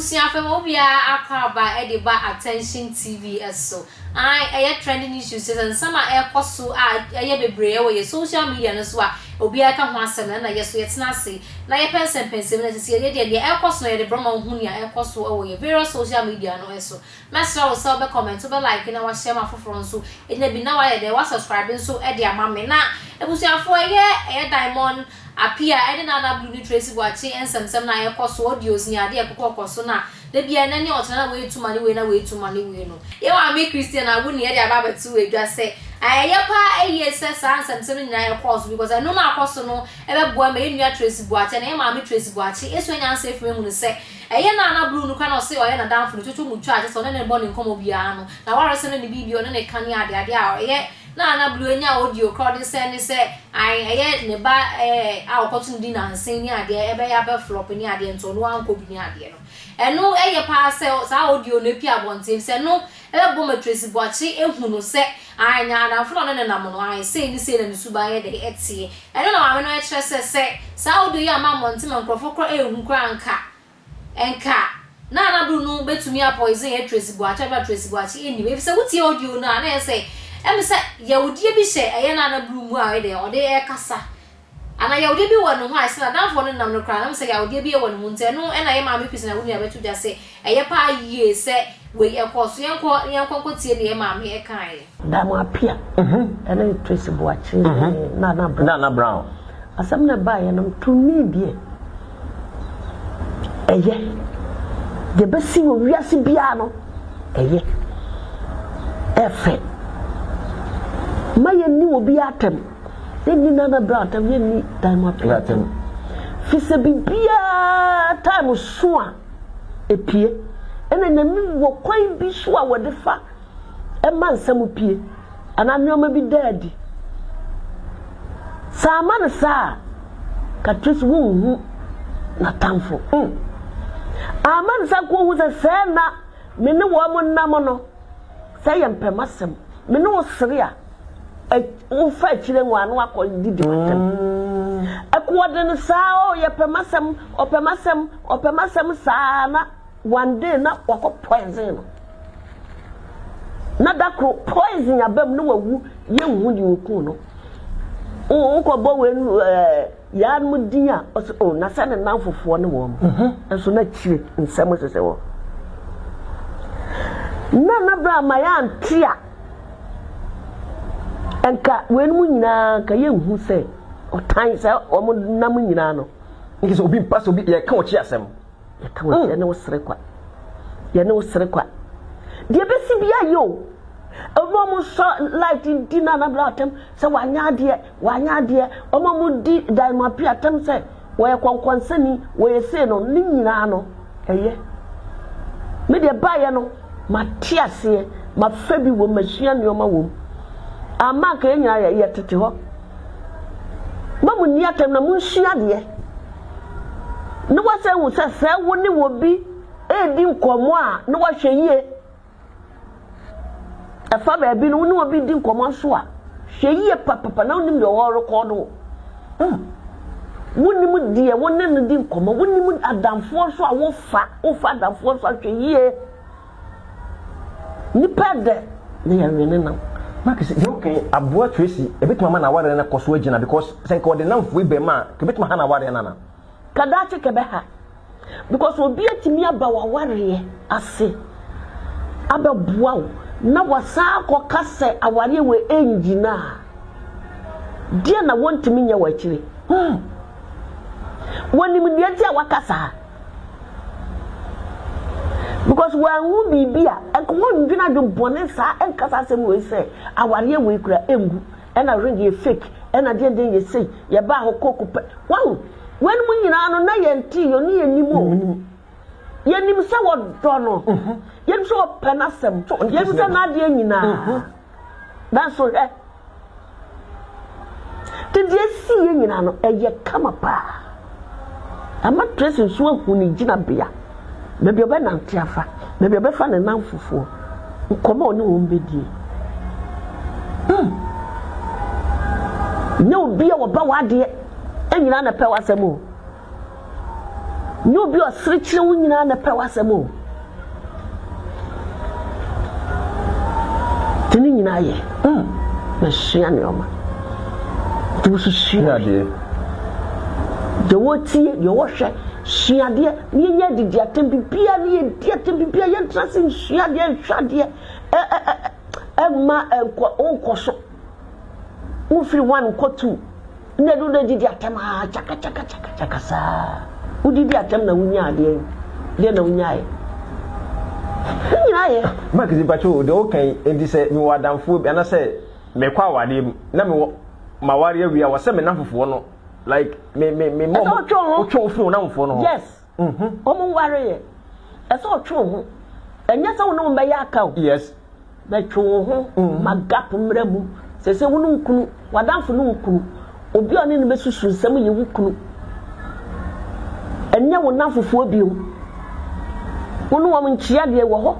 Abusua fam obiara akɔ aba de ba Attention TV so. Ae, ɛyɛ trending issues, kyerɛ sɛ nsɛm a ɛrekɔ so a ɛyɛ bebree wɔ yɛ social media no so a obiara ka ho asɛm no, ɛna yɛ so yɛtena ase na yɛpɛnsɛmpɛnsɛm na kyerɛ sɛ yɛdeɛ deɛ ɛrekɔ so no yɛde brɛ ma wohu nea ɛrekɔ so wɔ yɛ various social media no so. Mɛsrɛ wo sɛ wobɛ comment, wobɛ like na wahyɛ ma afoforɔ nso anya bi na wayɛ dɛ wa subscribe nso de ama me. Na abusuafoɔ ɛyɛ ɛyɛ Diamond Appiah ɛne Nana Blue ne Tracy Boakye nsɛmsɛm no a ɛkɔ so, audios ne adeɛ a ɛkokɔ kɔ so no a da biara ɛnɛ ne ɔkyena na wei tu ma ne wei na wei tu ma ne wei no. Yɛn maame Christian Awuni de aba abɛto dwa sɛ ɛyɛ paa yie sɛ saa nsɛmsɛm no nyinaa ɛkɔɔ so because ɛno no a akɔ so no ɛbɛboa ma yɛn nua Tracy Boakye anaa yɛn maame Tracy Boakye asua nyansa afiri mu ahunu sɛ ɛyɛ Nana Blue no koraa na ɔse ɔyɛ n'adamfo no twotwo mu twa a kyerɛ sɛ ɔne no bɔ ne nkɔmmɔ biara no n'awaresɛm ne ne biribi ɔne no ka ne adeade a ɔyɛ Nana Blue anya audio koraa ɔde sɛn ne sɛ ae ɛyɛ ne ba ɛɛ a ɔkɔto no di nansen ne adeɛ ɛbɛyɛ abɛ flop ne adeɛ nti ɔno ankɔ bi ne adeɛ no ɛno ɛyɛ paa sɛ saa audio no apue abɔnten efisɛ ɛno ɛbɛbɔ ma Tracy Boakye ahu no sɛ ae nya adamfo no a ɔne no nam no ae sei ne sei na ne suban yɛ dɛ ɛteɛ ɛno na maame no ɛkyerɛ sɛ sɛ saa audio yi amma mmɔnten ma nkurɔfoɔ koraa ɛnhu koraa anka Nka na na bere no betumi a poison yɛ Tracy Boakye bere a Tracy Boakye nnim efisɛ wotie audio no a na ɛyɛ sɛ ɛme sɛ yawdie bi hyɛ ɛyɛ Nana Blue mu a ɔyɛ dɛn ɔde ɛkasa anaa yawdie bi wɔ ne ho a ɛsɛ n'adamfo ɔne no nam no koraa na ɛme sɛ yawdie bi wɔ ne ho nti ɛno ɛna yɛ maame Christina wo nua bɛto dwa sɛ ɛyɛ paa yie sɛ wei ɛkɔɔ so yɛnkɔ yɛnkɔ nkɔ tie nea yɛ maame ɛkaeɛ. Diamond Appiah ɛne Tracy Boakye ne Nana Brown. Nana Brown. Asɛm no ɛbaeɛ no to me deɛ ɛyɛ. Deɛ ɛbɛsi wɔ wiase biara no ɛyɛ. Ɛfɛ. Ma yɛnni obiara atɛm. Yɛnni Nana Brown atɛm, yɛnni Diamond Appiah atɛm. Fi sɛ biribiara time so a ɛpue. Ɛna Nyame wɔ kwan bi so a wɔde fa ɛma nsɛm pue anaa nneɛma bi da adi. Sɛ amma no saa a, ka kyerɛ sɛ wonhu n'atamfo. Mm. Amma no saa ka ohu sɛ sɛɛ na me ne wɔn nam no, sɛ yɛ mpɛmasɛm, me ne wo sere a, wofa akyire nwa ano akɔ didi m'atɛm. Mm. Ɛko ɔde no saa, o yɛpɛ m'asɛm, ɔpɛ m'asɛm, ɔpɛ m'asɛm saa na One day na wakɔ poison no. Na da koro poison aba mu na wawu yɛnhu deɛ ɔkuu no. Wokɔbɔ wei no ɛɛ yaanom din a ɔsɛ o oh, na sɛ ne namfofoɔ ne wɔn. Mhm. Nso na kyire nsɛm hyehyɛ hɔ. Na na berɛ ama yɛante a nka weinom nyinaa nka yɛnhu sɛ ɔtan sɛ wɔn nam nyinaa no. Nti sɛ obi mpa sɛ obi yɛka ɔkyi asɛm. Yɛka wo mm. yɛne wo sere kwa. Yɛne wo sere kwa. Deɛ bɛsi bi ayɛ o. Ɔmo a sɔ light di Nana Brown atɛm sɛ wanyɛ adeɛ, wanyɛ adeɛ. Ɔmo a mo di Diamond Appiah atɛm sɛ wɔyɛ kɔnkɔnsani, wɔyɛ sei no, ne nyinaa no, ɛyɛ. Me deɛ baeɛ no, mate aseɛ, mafa bi wom, masua nneɛma wom. Ama anka yɛn nyinaa yɛtete hɔ. Ma mo nni atɛm na monsua adeɛ. Na woasan ahu sɛ sɛ wo ne obi redi nkɔmmɔ a, na woahwɛ yie. Ɛfa baabi no, wo ne obi di nkɔmmɔ nso a, hwɛ yie papapa na wonim deɛ ɔrekɔdo wo. Hmm. Wonim deɛ wo ne no di nkɔmmɔ, wonim adamfoɔ nso a wofa, wofa adamfoɔ nso ahwɛ yie. Nipa dɛ na yɛwe ne nam. Marcus, deɛ woka yi, aboa Tracy, ɛbɛtumi ama n'awareɛ no akɔ so agyina because sɛ nka ɔde namfoɔ yi bɛma a, nka ɛbɛtumi aha n'awareɛ no ana? Ka daakye kɛbɛha because obi atumi aba w'awareɛ ase abɛboa wo na wasan akɔka sɛ awareɛ wei ɛngyina a, deɛ na wɔntumi nyɛ wɔ akyire? Hmm. Wɔnim deɛ nti a waka saa. Because wɔanhu biribi a, nka wɔndwene adwen bɔne saa nka saa asɛm wei sɛ awareɛ wei kura ɛngu, ɛna ring yɛ fake, ɛna deɛ deɛ yɛ sei, yɛbaa hɔ koko pɛ. Wahu? Weinom nyinaa no na yɛnte yɛ ne yɛnim o. Yɛnim sɛ wɔdɔ no, mhm. yɛnim sɛ wɔpɛ n'asɛm, yɛnim sɛ n'adeɛ nyinaa. Mhm. Nanso hwɛ, Nti deɛ ɛsiiɛ nyinaa no, ɛyɛ kama paa. Ama Tracy nso ahu ne gyinabea, baabi a ɔbɛnante afa, baabi a ɔbɛfa ne nnamfofoɔ, nkɔmmɔ a ɔne wɔn bɛdie. Hmm. Nyɛ obi a wɔba w'adeɛ nyinaa na ɛpɛ w'asɛm o. Nyɛ obi a ɔsere kyerɛ wo nyinaa na ɛpɛ w'asɛm o. Nti ne nyinaa yɛ. Mm. Masua nneɛma. Nti wo so sua adeɛ. Deɛ wɔtie, deɛ wɔhwɛ, sua adeɛ. Ne yɛnyɛ adidi atɛm biribiara, ne yɛdi atɛm biribiara, yɛntena ase nsua adeɛ, nhwɛ adeɛ. Ɛ ɛ ɛ ɛmma nkɔ nkɔ so. Wofiri one kɔ two. Nna ɛno na didi atɛm aa kyaka kyaka kyaka kyaka saa. Wodidi atɛm na wonya adeɛ deɛ na wonyaeɛ. Ne nyinaa yɛ. Mark mpakyɛ o deɛ woka yi nti sɛ mewɔ adamfoɔ bi anasɛ mekɔ awareɛ mu na mewɔ maware awie a wɔsɛ me namfofoɔ no like me me me mɔ ɛsɛ ɔtwe ho wotwe wo firi wo namfofoɔ no ho yes wɔn nwareɛ ɛsɛ ɔtwe ho ɛnyɛ sɛ wo ne wɔn bɛyɛ aka o yes Bɛtwe wo ho ma gap mmra mu. Seesei wo ne wo kunu, w'adamfo ne wo kunu, obi a ɔne no bɛsusu nsɛm yɛ wo kunu. Ɛnyɛ wo nnamfofoɔ bio. Wo ne wɔn nkyea deɛ wɔ hɔ.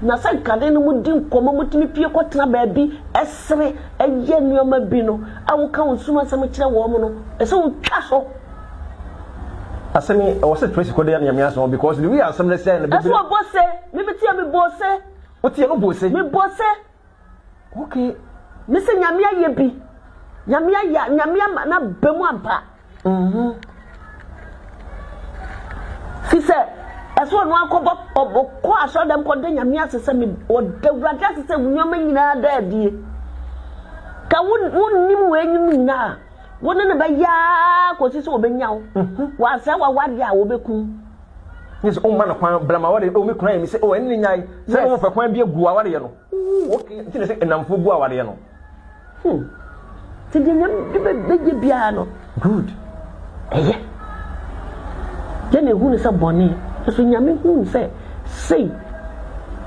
Na sɛ nkane no modi nkɔmmɔ, motumi pue kɔtena baabi, sere, yɛ nneɛma bi no, a woka wo nsum asɛm kyerɛ wɔn no, ɛsɛ wotwa so. Asɛm yi, ɛwɔ sɛ Tracy kɔda Nyame ase hɔ because the way asɛm no sɛe no bebree. Ɛsɛ ɔbɔ se, me me tia me bɔ se. Woteɛ no bɔ se. Me bɔ se. Okay. Me se Nyame ayɛ bi. Nyame ayɛ, Nyame ama na ba mu ampa. Mhm. Fi sɛ ɛsɛ ɔno akɔbɔ ɔkɔ asɔrɔdɛm kɔda Nyame ase sɛ me ɔda Awurade ase sɛ nneɛma nyinaa da adie. Ka wo wonnim wei nyim nyinaa. Wo ne no bɛyɛ ara kɔsi sɛ ɔbɛnya wo. Mhm. Wansɛe w'awareɛ a wɔbɛku. Ne sɛ ɔmma no kwan bla ma awareɛ oh me kunu ayɛ me sɛ oh ɛne ne nyae sɛ ɔmo pɛ kwan bi agu awareɛ no ooh okay nti na sɛ nnamfoɔ gu awareɛ no. Hmm. Nti deɛ nyame de bɛyɛ biara no. Good. Ɛyɛ. Yɛ na ehu no sɛ bɔne nso nyame hu no sɛ sei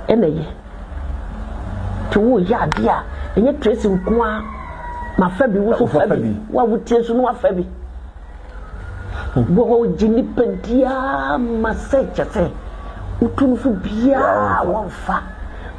ɛna ɛyɛ. Nti woyɛ adeɛ a ɛnyɛ Tracy nko ara mafa bi wo so fa bi wo a wotie nso no wafa bi. Wɔgye nipadua ma sɛ kyɛ sɛ wotu no fo biara wɔmfa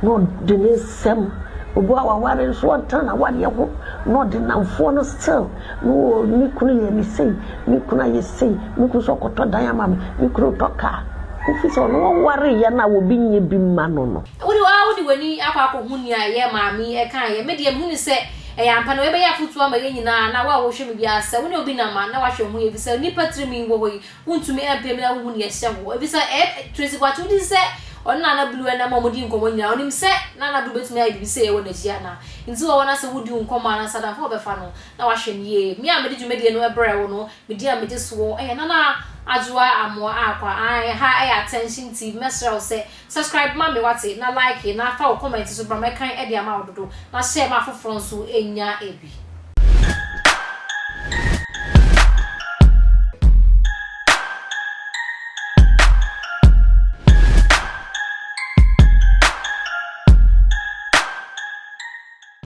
na ɔde ne nsɛm obi a waware nso ɔntena n'awareɛ ho na ɔde namfoɔ no still na wɔ me kunu yɛ me sei me kunu ayɛ sei me kunu sɛ ɔkɔtɔ dan ama me me kunu tɔ kaa wofi sɛ ɔno wɔwareeɛ no a obi nyɛ bi mma no no. Wode wo wode w'ani akɔ akɔhu nea ɛyɛ maame yi kaeɛ. Me deɛ mehu no sɛ ɛyɛ ampa na wei bɛyɛ afotuo ama yɛn nyinaa anaa wo a wohwɛ me biara sɛ wo ne obi nam a na wahwɛ wo ho yie efisɛ nnipa tirim wɔ hɔ yi wontumi mpɛ mu na wonhu nea ɛhyɛ wo efisɛ ɛyɛ Tracy Boakye wogye di sɛ ɔne Nana Blue nam a wɔdi nkɔmmɔ nyinaa onim sɛ Nana Blue bɛtumi ayɛ biribi sei wɔ n'akyi anaa nti wɔ hɔ na sɛ wodi wo nkɔmmɔ anaasɛ adamfo a wobɛfa no na wahwɛ no yie me a mede dwumadie no brɛ wo no Me din a megye soɔ yɛ Nana Adwoa Amoah Akwa ae ha yɛ Attention TV mɛsrɛ wo sɛ subscribe ma me wate na like na fa wo comment nso bra mɛkan de ama wo dodo na share ma afoforɔ nso nya bi.